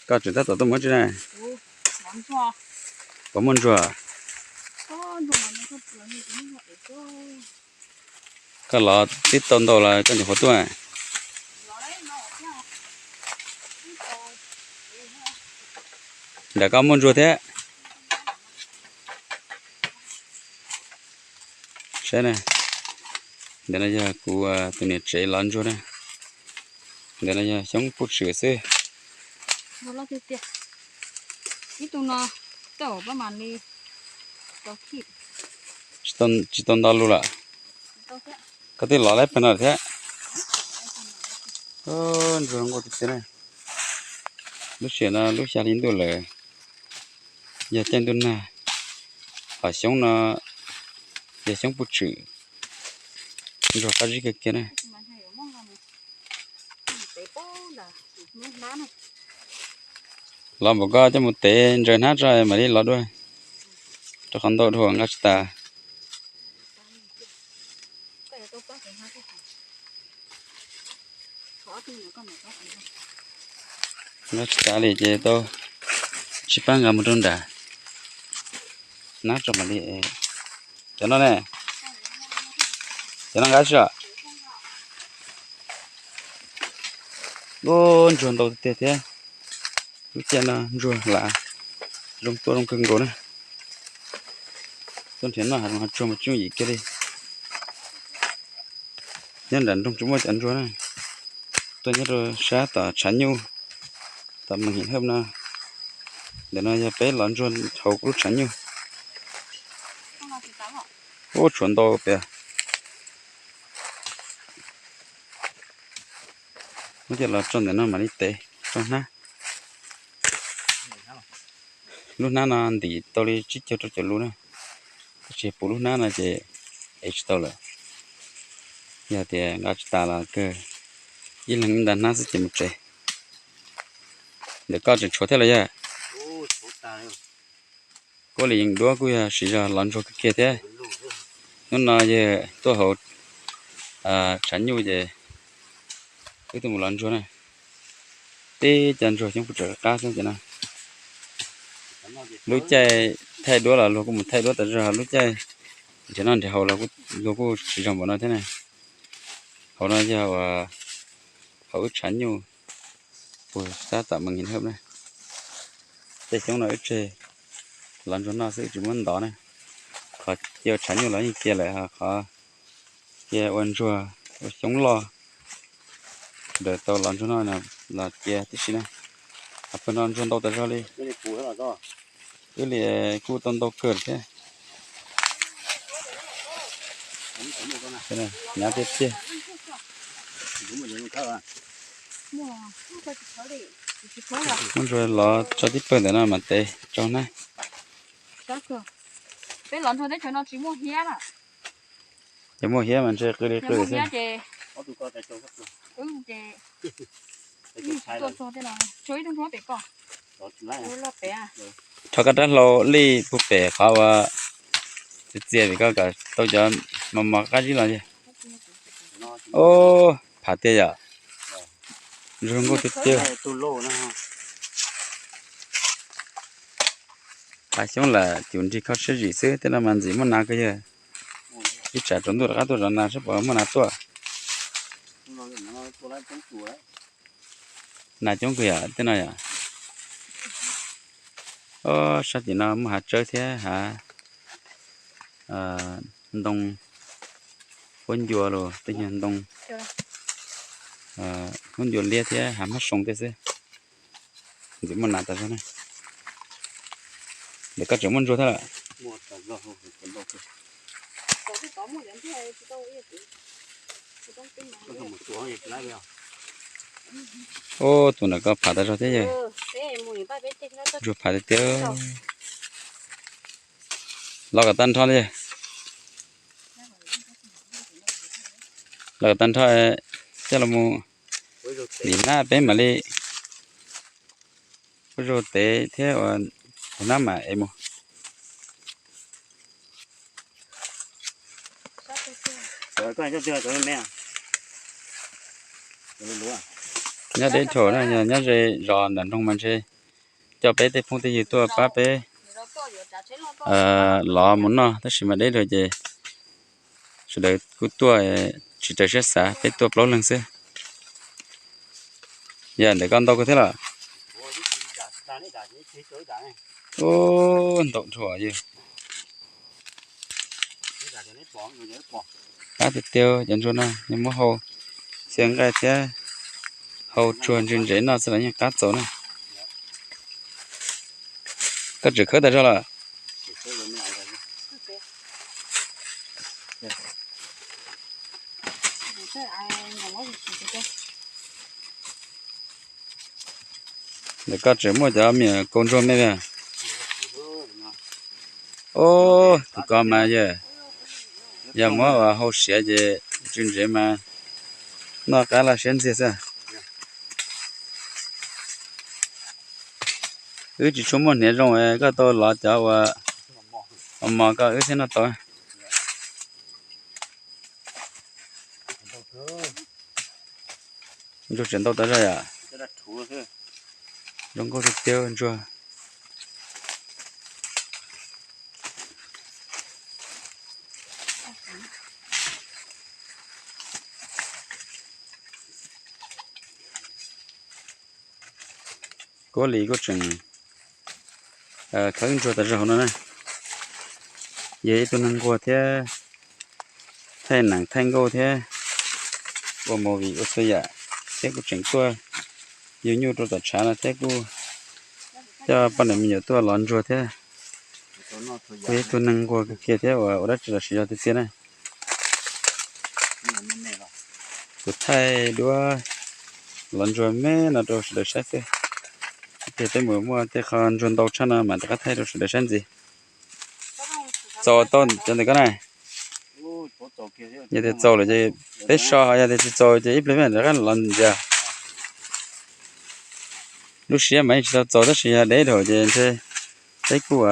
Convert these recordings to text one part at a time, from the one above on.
Koj tseem tab tom tuaj mus tsi na? Puas muaj ntsuag? Koj los twb tau ntau los koj nyuam qhuav tuaj. Nram koj muaj ntsuag thiab. Saib na, ntawm no yog kuv tus niam tsev lov ntsuag na. Ntawm no yog xyoob puj tswm xwb. Tsis tau ntau lus lawm. Koj twb lov lawm pag no thiab. Ntsuag nquag tiag tiag na. Lub sij hawm no lub xya hli ntuj lawm, yog caij ntuj nag, hom xyoob no yog xyoob puj tswm, ntsuag qab zib kawg kiag na. Los npaum koj coj mus tev ntsaws hnab tso mam li los dua, rau qhov ntau dhau nqa tsis tas. Nqa tsis tas li ces tau tsib pab nqa mus rau nram hnab tso mam li. Cov no ne, cov no nqa tsis os. Ntsuag ntau tiag tiag thiab. Lub caij no ntsuag lav zoo tuaj zoo kawg nkaus na. Tuaj nrhiav noj hav zoov hav tsuag mas tsooj yim kiag li. Nyob nram nroog tsis muaj cov ntsuag na. Tuaj nyob rau sab tom tshav nyuj, tom Mees Him Hawj no. Ntawm no yog peb lov ntsuag hauv lub tshav nyuj. Ub, tshuav ntau pem. Muab coj los tso ntawm no mam li tev tso hnab. Lub hnab no ntim tau li tsib caug rau caum lus na, tab sis puv lub hnab no ces ev tsis tau lawm. Yog tias nqa tsis tas los kawg ib leeg ib nta hnab xwb ces mus tsev. Ntawm koj tseem tshuav thiab los yog? Kuv li yeej duab kuj yog siv zog lov ntsuag kawg kiag thiab. Hnub no yog tuaj hauv tshav nyuj ces wb tuaj mus lov ntsuag na. Tib co ntsuag xyoob puj tswm qab xwb ces no. Lub caij thaij duab los luag kuj mus thaij duab tas zog, lub caij nrhiav noj nrhiav haus los luag kuj siv zog npaum no thiab na. Hauv no yog uas hauv wb tshav nyuj puag sab tom Mees Him Hawj na. Tej xyoob no wb tseg lov ntsuag noj xwb tsis muab ntov na. Qhov cia ua tshav nyuj los yeej cia lawm, qhov cia ua ntsuag ua xyoob loj daws tau lov ntsuag noj los cia tib si na. Pawg no ntsuag ntau tas zog li. Wb li kuj tau ntau kawg thiab. Nyav tiag tiag. Muab ntsuag lov tso tib pawg ntawm no mas tev tso na. Ces muaj hiab mas ntshe qw li qw xwb. Rho koj rab hlau lij puag pem qhov uas txias txias pem koj kom tau cov mos mos qab zib los. Ub, phav tiag yom. Zoo nkauj tiag tiag. Qab xyoob lam cum nrig kho siab zim xwb, tej no mas ntxim muaj nas kawg yog. Ib tsam tsaus ntuj rov qab tuaj zov nas saib puas muaj nas tuaj. Nas coob kawg yom tej no yom. Sab tim no muaj hav tsawb thiab hav ntoo, huab ncua los tej nyuag ntoo, huab ncua liab thiab hav hmab soo tej xwb. Ntxim muaj nas tas zog na. Ntawm koj tseem muaj ntsuag thiab lawm. Ub, tus ntawm koj phav tas zog thiab yog. Ntsuag phav tiag tiag. Los kom tag nrho li. Los kom tag nrho, coj los mus lim hnab peb mam li ua zaug tev thiab ua hnab mam ev mus. Nyob deb thaum na, nyob ze zos nram nroog mas ntshe coj peb tej phooj tej ywg tuaj pab peb lov mus noj, tab sis mas deb dua ces sawv daws kuj tuaj tsis raws siab xav, peb tuaj plaub leeg xwb. Yog ntawm koj ntau kawg thiab los? Ub, ntau dhau yog. Qab tiag tiag cov ntsuag no, nws muab hau xyaw nqaij thiab hau tsuag ntse ntsev noj xwb los yeej qab txaus na. Koj tseem khawb tas zog los? Ntawm koj tseem muaj cov me nyuam kaus ntsuag me li. Ub, tus ko mas yog, yog muab ua hau siav ces tsw ntsev mas noj qab laj siab ntxiag xwb. Wb tsis tshua muaj hniav zoo, koj tau lov cov uas mos mos koj wb thiaj noj tau. Ntsuag tseem ntau tas zog yom. Zoo nkauj tiag tiag ntsuag. Kuab Lis kuj tseem khawb ntsuag tas zog hauv no na. Yog ib tug neeg nquag thiab, thaij neem thaij nkauj thiab, ua movie ua txhua yam, thiab kuj tseem tuaj yug nyuj rau tom tshav no thiab kuj coj poj niam me nyuam tuaj lov ntsuag thiab. Kuj yog ib tug neeg nquag kawg kiag thiab uas ua dab tsi los siv zog tiag tiag na. Kuv thaij duab lov ntsuag me no rau sawv daws saib xwb. Ib pliag peb mus muaj tej qho ntsuag ntau tshaj no mam rov qab thaij rau sawv daws saib ntxiv. Txaus tau cov ntawm koj na. Yog tias txaus lawm ces peb so, yog tias tsis txaus ces ib pliag peb mam rov qab los ntxias. Lub siab mas yeej tsis tau txaus tab sis yog deb dhau ces ntshe peb kuj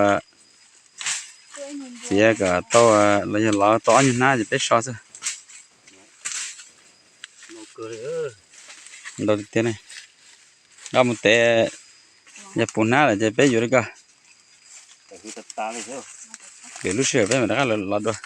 txiav kom tau los yog lov tau ob nyuag hnab ces peb so xwb. Ntau tiag tiag ne. Nqa mus tev, yog puv hnab lawm ces peb yuav li ko. Lwm lub sij hawm peb mam rov qab los dua.